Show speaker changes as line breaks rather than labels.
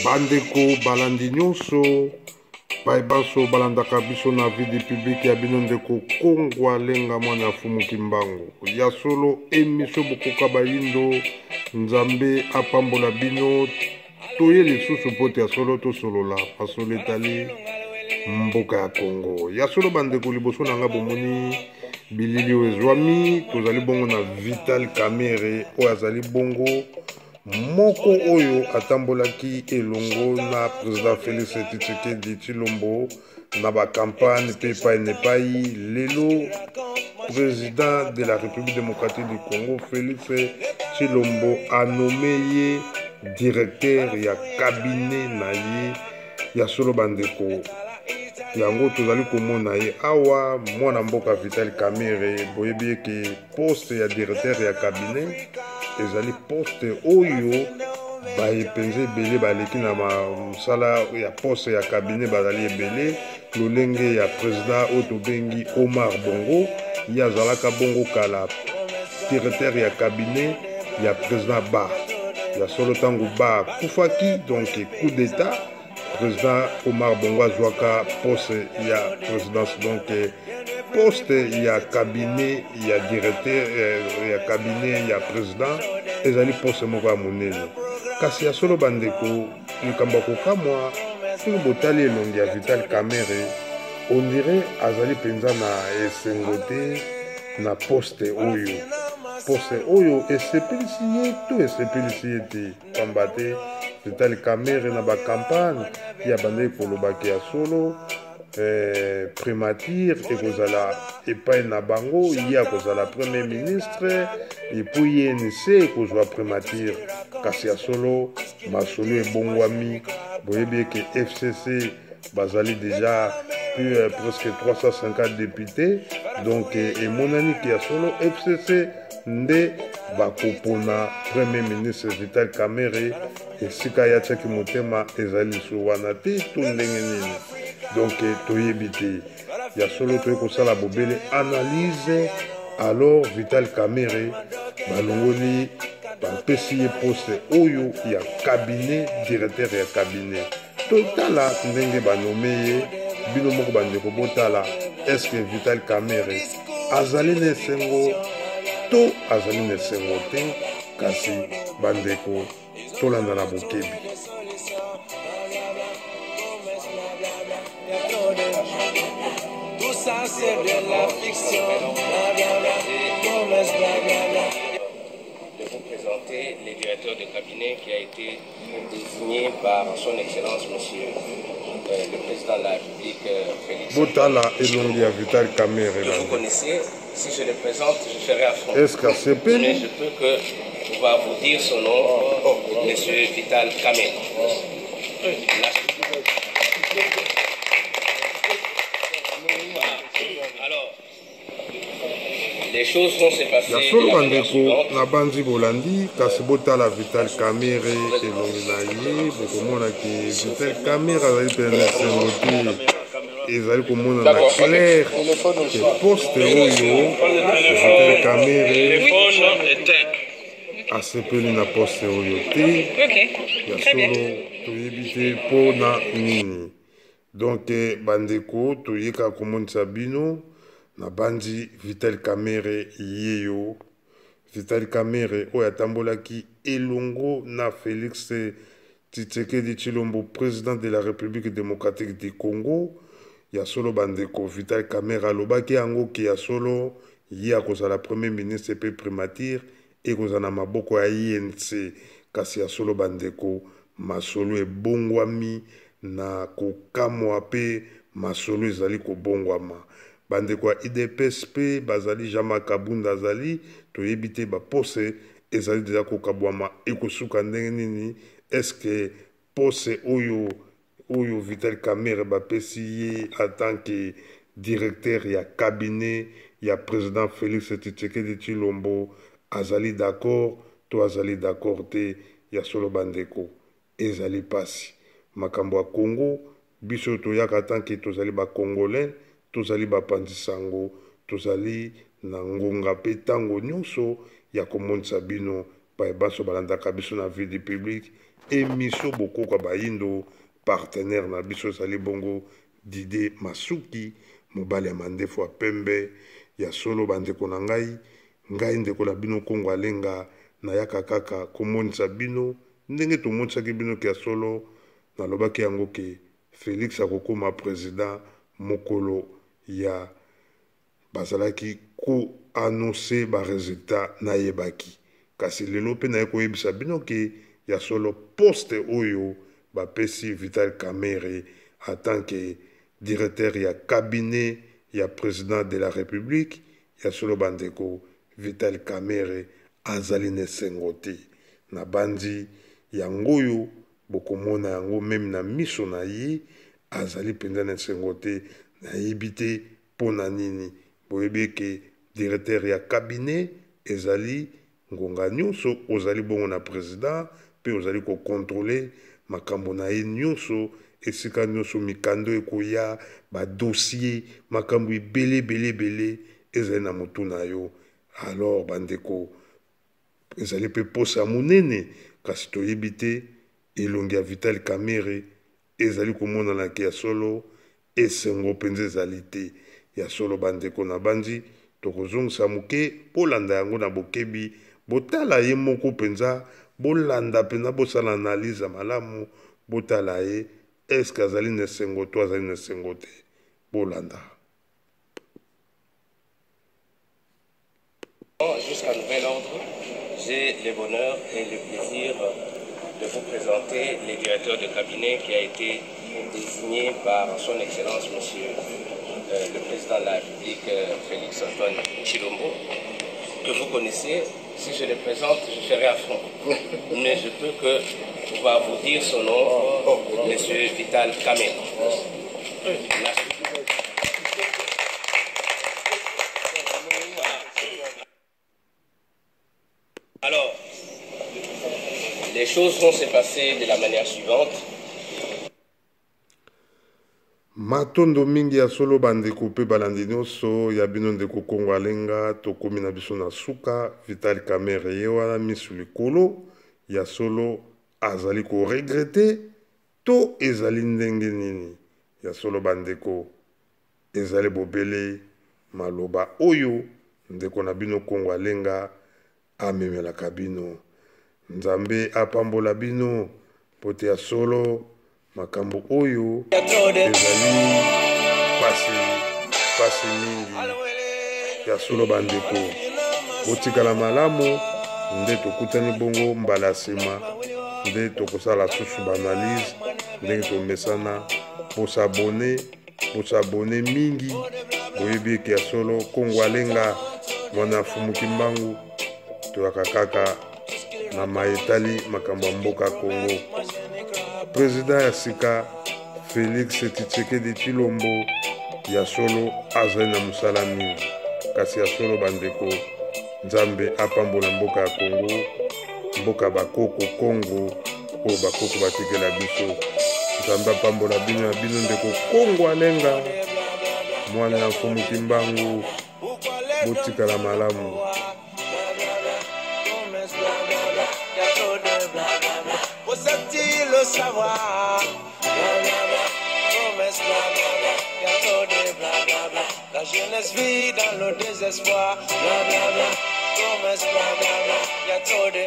Bandeko balandi nyonso baye banso balandaka biso na vie du public ya bino ndeko Kongwa Lenga mwana ya Fumu Kimbangu. Ya solo emission bokoka bayindo, Nzambe apambola bino. Toye lisusu mpo te ya solo tosolola masolo etali mboka ya Congo. Ya solo bandeko, liboso na nga bomoni bilili oyo ezwami, tozali bongo na Vital Kamerhe oyo azali bongo moko oyo atambolaki elongo na président Félix Tshisekedi Tshilombo na ba campagne mpe epai na epai. Lelo président de la République démocratique du Congo Félix Tshilombo anome ye directeur ya cabinet na ye. Ya solo bandeko, yango tozali komona ye awa, mwana mboka Vital Kamerhe. Boyebi eke poste ya directeur ya cabinet ezali poste oyo baye mpenza ebele baleki na mosala ya poste ya cabinet bazali ebele, lolenge ya président oyo tobengi Omar Bongo. Ye azalaka bongo kala directeur ya cabinet ya président Ba. Ya solo, ntango Ba akufaki, donc coup d'état, président Omar Bongo azwaka poste ya présidence. Donc poste ya cabinet ya directeur ya cabinet ya président ezali poste moko ya monene. Kasi ya solo bandeko, likambo ya kokamwa, soki botali elongi ya Vital Kamerhe, on dirait azali mpenza na esengo te na poste oyo. Poste oyo esepelisi ye to esepelisi ye te? Pamba te Vital Kamerhe na bacampagne ye abandaki kolobaki ya solo primature ekozala epai na bango, ye akozala premier ministre et puis UNC ekozwa primature. Kasi ya solo masolo ebongwami. Boyebi eke FCC bazali déjà plus presque 350 députés, donc emonani ke ya solo FCC nde bakopona premier ministre. Vital Kamerhe, esika ye atiaki motema ezali lisusu wana te to ndenge nini? Donc toyebi te. Ya solo toyei kosala bobele analyse. Alors Vital Kamerhe balongoli, bapesi ye poste oyo ya cabinet, directeur ya cabinet. Totala ndenge banome ye. Bino moko bandeko botala, est-ce que Vital Kamerhe azali na esengo to azali na esengo te? Kasi bandeko, tolanda na bokebi.
Tout ça c'est de la fiction. De vous présenter les directeurs de cabinet qui a été désigné par son Excellence Monsieur le Président de la République Félix.
Botala elongi ya Vital Kamerhe.
Que vous connaissez, si je le présente, je serai à fond.
Est-ce que
c'est Mais je peux que pouvoir vous dire son nom, Monsieur Vital Kamerhe. Alors, les choses vont se passer.
Ya solo bandeko, na banzi bolandi. Kasi botala Vital Kamerhe, elongi na ye, bokomonaki Vital Kamerhe azali mpenza na esengo te. Ezali komona na clair ke poste oyo Vital Kamerhe asepeli na poste oyo te. Ya solo toyebi te mpo na nini. Donc bandeko, toyeka komonisa bino na bandi Vital Kamerhe yeyo, Vital Kamerhe oyo atambolaki elongo na Félix Tshisekedi Tshilombo, président de la République démocratique du Congo. Ya solo bandeko, Vital Kamerhe alobaki yango ke ya solo ye akozala premier ministre mpe primature ekozala na maboko ya UNC. Kasi ya solo bandeko, masolo ebongwami na kokamwa mpe masolo ezali kobongwama. Bandeko ya UDPS mpe bazali, Jean-Marc Kabunda azali, toyebi te baposte ezali deja kokabwama, ekosuka ndenge nini? Est-ce poste oyo Vital Kamerhe bapesi ye en tant que directeur ya cabinet ya président Félix Tshisekedi Tshilombo, azali d'accord to azali d'accord te? Ya solo bandeko, ezali mpasi makambo ya Congo. Biso toyaka tant que tozali bacongolais, tozali bapanzi sango, tozali na ngonga mpe ntango nyonso ya komonisa bino. Baye banso balandaka biso na Vie du Public, emission Bokoko ya Bayindo, partenaire na biso ezali bongo Didier Masuki, mobali ya mandefu ya pembe. Ya solo bandeko na ngai, ngai ndeko na bino Kongo Alenga, nayaka kaka komonisa bino ndenge tomonisaki bino ke ya solo nalobaki yango ke Felix akokoma president mokolo ya bazalaki ko annoncer ba resultats nayebaki. Kasi lelo pe naye koyebisa bino ke ya solo poste oyo bapesi Vital Kamerhe en tant que directeur ya cabinet ya president de la Republique, ya solo bandeko Vital Kamerhe azali na esengo te. Nabanzi yango oyo bokomona yango meme na miso na ye, azali mpenza na esengo te. Nayebi te mpo na nini. Boyebi eke directeur ya cabinet ezali ngonga nyonso ozali bongo na president mpe ozali kocontrôler makambo na ye nyonso, esika nyonso mikando ekoya, badossier, makambo ebele ebele ebele ezali na motu na yo. Alors bandeko, ezali mpe posa ya monene, kasi toyebi te elongi ya Vital Kamerhe ezali komonana ke ya solo esengo mpenza ezali te. Ya solo bandeko, na bandi tokozongisa moke, bolanda yango na bokebi, botala ye moko mpenza, bolanda mpenza, bosala analyse ya malamu, botala ye eske azali na esengo to azali na esengo te. Bolanda.
Jusqu'à nouvel ordre, j'ai le bonheur et le plaisir de vous présenter le directeur de cabinet qui a été désigné par son Excellence Monsieur le Président de la République Félix Antoine Tshilombo, que vous connaissez. Si je le présente, je serai affront. Mais je peux que pouvoir vous dire son nom, Monsieur Vital Kamerhe. Alors, les choses vont se passer de la manière suivante.
Matondo mingi ya solo bandeko mpe balandi nyonso ya bino ndeko Kongo Alenga. Tokomi na biso na suka. Vital Kamerhe ye wana misu likolo, ya solo azali koregretter to ezali ndenge nini? Ya solo bandeko, ezali bobele maloba oyo ndeko na bino Kongo Alenga amemelaka bino. Nzambe apambola bino po te ya solo makambo oyo ezali pasi, pasi mingi. Ya solo bandeko, botikala malamu, nde tokutani bongo mbala ya nsima, nde tokosala susu baanalyse ndenge tomesana. Bos'abonner, bos'abonner mingi. Boyebi eke ya solo Kongo Alenga, mwana afumuki mbangu, toyaka kaka na maetali makambo ya mboka Kongo. Président ya sika Félix Tshisekedi Tshilombo, ya solo azali na mosala mingi, kasi ya solo bandeko, Nzambe apambola mboka ya Kongo, mboka bakoko Kongo oyo bakoko batikela biso. Nzambe apambola bino. Ya bino ndeko Kongo Alenga, mwana ya Mfumu Kimbangu. Botikala malamu.
Faut-il le savoir? Blablabla, promesse, blablabla, y'a trop de blablabla. La jeunesse vit dans le désespoir. Blablabla, promesse, blablabla, y'a trop de.